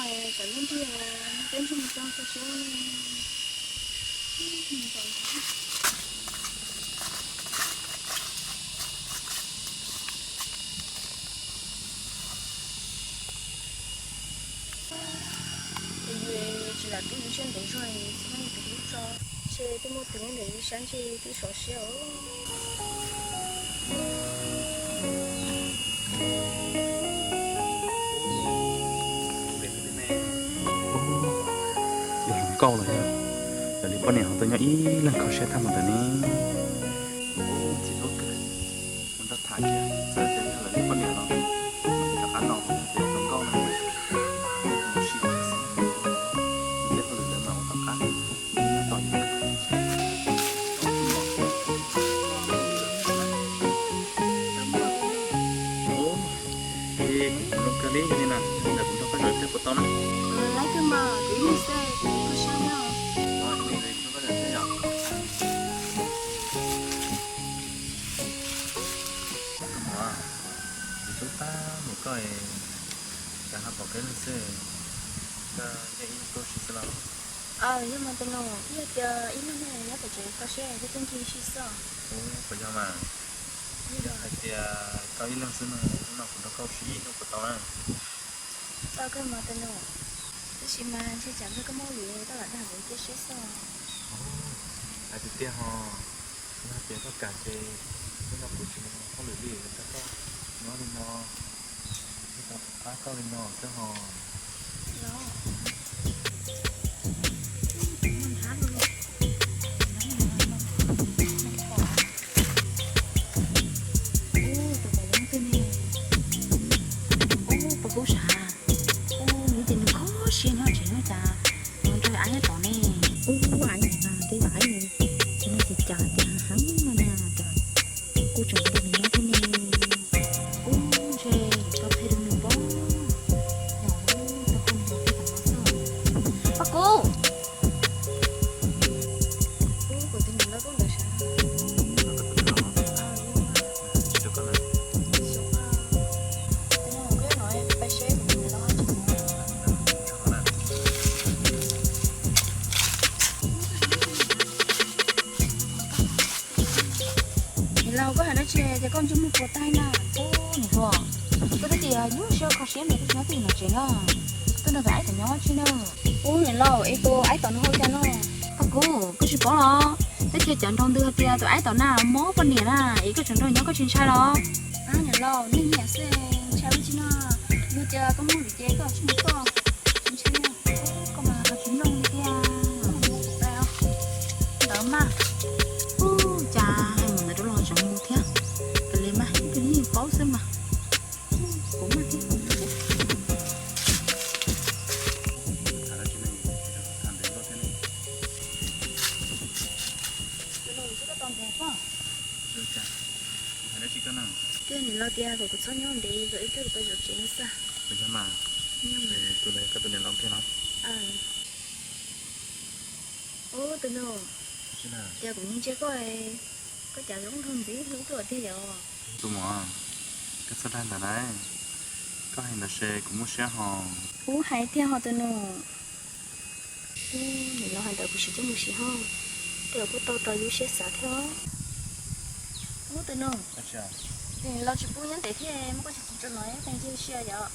Txawm lub ntiag peb ntsej muag tso tso siab. Ces tsis lam rub siab ntev zog, txhob muaj tus hlub tso, ntshe twb muaj tus nyob ntawm sab ntsej twb sov siab os. Yog hluas nkauj los yog, yog li poj niam ho tuaj nyob ib leeg kho siab tag mus ntawm ne. Txiv hluas kawg, mus nrog tham kiag, txawm tias yog lawv li poj niam los rov qab los, yog tias hluas nkauj no, mus sim xwb, tej hauj lwm ntawd mas ua tom qab. Ua li, zoo kawg li, yog li na, ntawm kuv nrog koj zaum tej puas tau na? Laib kawg mas, kuv ib leeg xwb, kuv kho siab na. Nrog koj zaum tej yom. Koj muam, kuv twb tab niam koj es cas ho pom koj ib leeg xwb, koj yeej ib leeg tuaj ua si xwb los? Aws, yog mas tus nus, yog tias ib leeg no nyob pem tsev kho siab thiab tuaj ncig ua si xwb. Ua puas yog mas? Yog hais tias koj ib leeg xwb no, hnub no kuv nrog koj ua si ib hnub puas tau na? Tau kawg mas tus nus, tab sis mas ntshe tsam nrog koj muaj hauj lwm koj lam dag kuv cia siab xwb. Hais tiag tiag ho, yog hais tias koj kam ces hnub no kuv tsis mus hauj lwm li, nrog koj nyob li no, nrog koj pab koj li no xwb ho. Ub, tus pom zoo twg ne? Ub, puas kub sav? Ub, nws tias nws kho siab nyob tsev no cas nws nrog av nyob tod ne. Ub, av nyob no twb yog av nws, ces nws ces cas tias heev no na, cas kuj tseem nrog nws nyob thiab ne. Ub, ntshe tau qhia rau nws pob. Yog, tau qhia nws pob xwb. Pab kuv. Ub, kuv tus niam loj tuaj ntawd sav. Niam laus, koj hais dab tsi ces koj ntsej muag puas tag na? Ub, niam hluas, koj twb tias nyuaj siab kho siab ntawd koj tsis nyob twj ywm tom tsev no, koj tuaj nrog tus aib tom nyob tsi na? Ub, niam laus, es tus aib tom nws hu cas no? Pab kuv, koj tsis paub los? Twb qhia cov nraug ntws hais tias tus aib tom na mob poj niam na, es koj tseem nrog nyob koj tsis ntshai los? Niam laus, nej nyiam xwb ntshai ua tsi no? Yog tias koj muaj hauj lwm ces koj tsis mus tuaj, tsis ntshai na. Koj mas ho tsis mloog li tiag. Ntawd mas, ub, cas hais mus ntawd rau los tseem mus thiab. Kav liam mas, ib pliag yeej paub xwb mas. Kuv mas thiab. Tus niam laus tias kom kuv txhob nyob ntev, kom ib pliag kuv tau zaum tsev no xwb. Tus niam laus kiag no. Ub, tus nus, cas kuv ntsia koj, koj cas zoo nraug ntxiv hnub tuaj tiag yom? Tus muam, koj txhob dag ntawd na, koj hais ntawd ces kuv muaj siab ho. Ub, hais tiag ho tus nus. Ub, nim no hais ntawd kuv sim coj mus siv ho, tej zaum kuj tau rau yus siab xav thiab. Ub, tus nus, nim no tsis pub nyob ntev thiab, muab koj tsis tso no, pheej ncig ua si yom.